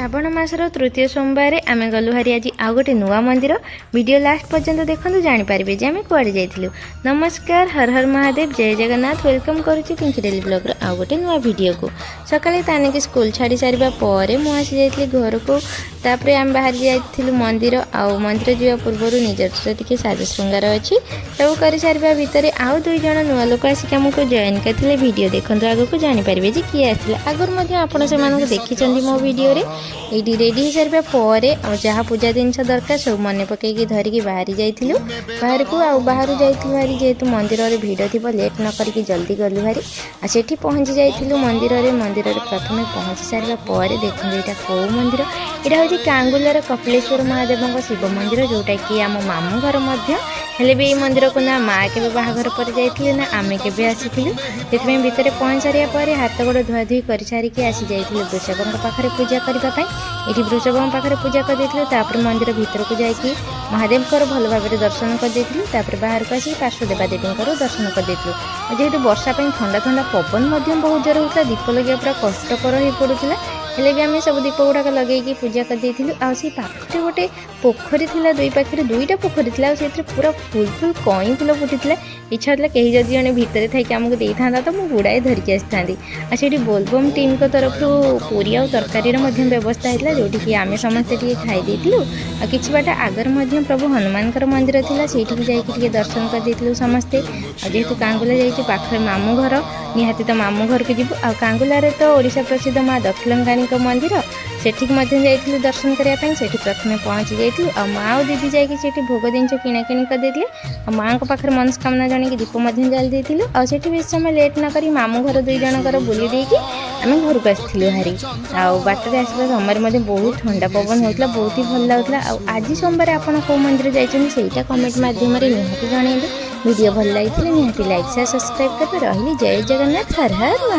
ଶ୍ରାବଣ ମାସର ତୃତୀୟ ସୋମବାରରେ ଆମେ ଗଲୁ ଭାରି ଆଜି ଆଉ ଗୋଟେ ନୂଆ ମନ୍ଦିର। ଭିଡ଼ିଓ ଲାଷ୍ଟ ପର୍ଯ୍ୟନ୍ତ ଦେଖନ୍ତୁ, ଜାଣିପାରିବେ ଯେ ଆମେ କୁଆଡ଼େ ଯାଇଥିଲୁ। ନମସ୍କାର, ହର ହର ମହାଦେବ, ଜୟ ଜଗନ୍ନାଥ। Welcome କରୁଛି ପିଙ୍କି ଡେଲି ବ୍ଲଗ୍ର ଆଉ ଗୋଟେ ନୂଆ ଭିଡ଼ିଓକୁ। ସକାଳେ ତାନିକି ସ୍କୁଲ ଛାଡ଼ି ସାରିବା ପରେ ମୁଁ ଆସି ଯାଇଥିଲି ଘରକୁ। ତାପରେ ଆମେ ବାହାରି ଯାଇଥିଲୁ ମନ୍ଦିର। ଆଉ ମନ୍ଦିର ଯିବା ପୂର୍ବରୁ ନିଜର ଟିକେ ସାଜ ଶୃଙ୍ଗାର ଅଛି, ସବୁ କରିସାରିବା ଭିତରେ ଆଉ ଦୁଇ ଜଣ ନୂଆ ଲୋକ ଆସିକି ଆମକୁ ଜଏନ୍ କରିଥିଲେ। ଭିଡ଼ିଓ ଦେଖନ୍ତୁ ଆଗକୁ, ଜାଣିପାରିବେ ଯେ କିଏ ଆସିଥିଲେ। ଆଗରୁ ମଧ୍ୟ ଆପଣ ସେମାନଙ୍କୁ ଦେଖିଛନ୍ତି ମୋ ଭିଡ଼ିଓରେ। ଏଇଠି ରେଡ଼ି ହେଇସାରିବା ପରେ ଆଉ ଯାହା ପୂଜା ଜିନିଷ ଦରକାର, ସବୁ ମନେ ପକେଇକି ଧରିକି ବାହାରି ଯାଇଥିଲୁ ବାହାରକୁ। ଆଉ ବାହାରୁ ଯାଇଥିଲୁ ଭାରି, ଯେହେତୁ ମନ୍ଦିରରେ ଭିଡ଼ ଥିବ, ଲେଟ୍ ନ କରିକି ଜଲ୍ଦି ଗଲୁ ଭାରି। ଆଉ ସେଠି ପହଞ୍ଚି ଯାଇଥିଲୁ ମନ୍ଦିରରେ। ମନ୍ଦିରରେ ପ୍ରଥମେ ପହଞ୍ଚି ସାରିବା ପରେ ଦେଖନ୍ତୁ, ଏଇଟା କେଉଁ ମନ୍ଦିର? ଏଇଟା ହେଉଛି କାଙ୍ଗୁଲାର କପିଳେଶ୍ୱର ମହାଦେବଙ୍କ ଶିବ ମନ୍ଦିର, ଯେଉଁଟାକି ଆମ ମାମୁଁ ଘର ମଧ୍ୟ। ହେଲେ ବି ଏଇ ମନ୍ଦିରକୁ ନା ମା କେବେ ବାହାଘର ପରେ ଯାଇଥିଲେ, ନା ଆମେ କେବେ ଆସିଥିଲୁ। ସେଥିପାଇଁ ଭିତରେ ପହଞ୍ଚି ସାରିବା ପରେ ହାତ ଗୋଡ଼ ଧୁଆଧୁଇ କରିସାରିକି ଆସି ଯାଇଥିଲୁ ବୃଷଭଙ୍କ ପାଖରେ ପୂଜା କରିବା ପାଇଁ। ଏଇଠି ବୃଷଭଙ୍କ ପାଖରେ ପୂଜା କରିଦେଇଥିଲୁ। ତାପରେ ମନ୍ଦିର ଭିତରକୁ ଯାଇକି ମହାଦେବଙ୍କର ଭଲ ଭାବରେ ଦର୍ଶନ କରିଦେଇଥିଲୁ। ତାପରେ ବାହାରକୁ ଆସିକି ପାର୍ଶ୍ୱ ଦେବାଦେବୀଙ୍କର ଦର୍ଶନ କରିଦେଇଥିଲୁ। ଆଉ ଯେହେତୁ ବର୍ଷା ପାଇଁ ଥଣ୍ଡା ଥଣ୍ଡା ପବନ ମଧ୍ୟ ବହୁତ ଜୋର ହେଉଥିଲା, ଦୀପ ଲଗେଇବା ପୁରା କଷ୍ଟକର ହେଇପଡ଼ୁଥିଲା। ହେଲେ ବି ଆମେ ସବୁ ଦୀପ ଗୁଡ଼ାକ ଲଗେଇକି ପୂଜା କରିଦେଇଥିଲୁ। ଆଉ ସେଇ ପାଖରେ ଗୋଟେ ପୋଖରୀ ଥିଲା, ଦୁଇ ପାଖରେ ଦୁଇଟା ପୋଖରୀ ଥିଲା। ଆଉ ସେଥିରେ ପୁରା ଫୁଲ ଫୁଲ କଇଁ ଫୁଲ ଫୁଟିଥିଲା। ଇଚ୍ଛା ହେଉଥିଲା କେହି ଯଦି ଜଣେ ଭିତରେ ଥାଇକି ଆମକୁ ଦେଇଥାନ୍ତା ତ ମୁଁ ଗୁଡ଼ାଏ ଧରିକି ଆସିଥାନ୍ତି। ଆଉ ସେଇଠି ବୋଲବମ୍ ଟିମ୍ଙ୍କ ତରଫରୁ ପୁରୀ ଆଉ ତରକାରୀର ମଧ୍ୟ ବ୍ୟବସ୍ଥା ହେଇଥିଲା, ଯେଉଁଠିକି ଆମେ ସମସ୍ତେ ଟିକେ ଖାଇ ଦେଇଥିଲୁ। ଆଉ କିଛି ବାଟ ଆଗରେ ମଧ୍ୟ ପ୍ରଭୁ ହନୁମାନଙ୍କର ମନ୍ଦିର ଥିଲା, ସେଇଠିକି ଯାଇକି ଟିକେ ଦର୍ଶନ କରିଦେଇଥିଲୁ ସମସ୍ତେ। ଆଉ ଯେହେତୁ କାଙ୍ଗୁଲା ଯାଇଛୁ, ପାଖରେ ମାମୁଁ ଘର, ନିହାତି ତ ମାମୁଁ ଘରକୁ ଯିବୁ। ଆଉ କାଙ୍ଗୁଲାରେ ତ ଓଡ଼ିଶା ପ୍ରସିଦ୍ଧ ମା ଦକ୍ଷିଣକାଳୀଙ୍କ ମନ୍ଦିର, ସେଠିକି ମଧ୍ୟ ଯାଇଥିଲୁ ଦର୍ଶନ କରିବା ପାଇଁ। ସେଠି ପ୍ରଥମେ ପହଞ୍ଚି ଯାଇଥିଲୁ। ଆଉ ମା ଆଉ ଦିଦି ଯାଇକି ସେଠି ଭୋଗ ଜିନିଷ କିଣାକିଣି କରିଦେଇଥିଲେ। ଆଉ ମାଆଙ୍କ ପାଖରେ ମନସ୍କାମନା ଜଣେଇକି ଦୀପ ମଧ୍ୟ ଜାଳି ଦେଇଥିଲୁ। ଆଉ ସେଠି ବେଶୀ ସମୟ ଲେଟ୍ ନ କରି ମାମୁଁ ଘର ଦୁଇ ଜଣଙ୍କର ବୁଲି ଦେଇକି ଆମେ ଘରକୁ ଆସିଥିଲୁ ଭାରି। ଆଉ ବାଟରେ ଆସିବା ସମୟରେ ମଧ୍ୟ ବହୁତ ଥଣ୍ଡା ପବନ ହେଉଥିଲା, ବହୁତ ହି ଭଲ ଲାଗୁଥିଲା। ଆଉ ଆଜି ସୋମବାର ଆପଣ କେଉଁ ମନ୍ଦିର ଯାଇଛନ୍ତି, ସେଇଟା କମେଣ୍ଟ ମାଧ୍ୟମରେ ନିହାତି ଜଣାଇବେ। ଭିଡ଼ିଓ ଭଲ ଲାଗିଥିଲେ ନିହାତି ଲାଇକ୍, ସେୟାର, ସବସ୍କ୍ରାଇବ୍ କରିବେ। ରହିଲି, ଜୟ ଜଗନ୍ନାଥ, ହର ହର ମହାଦେବ।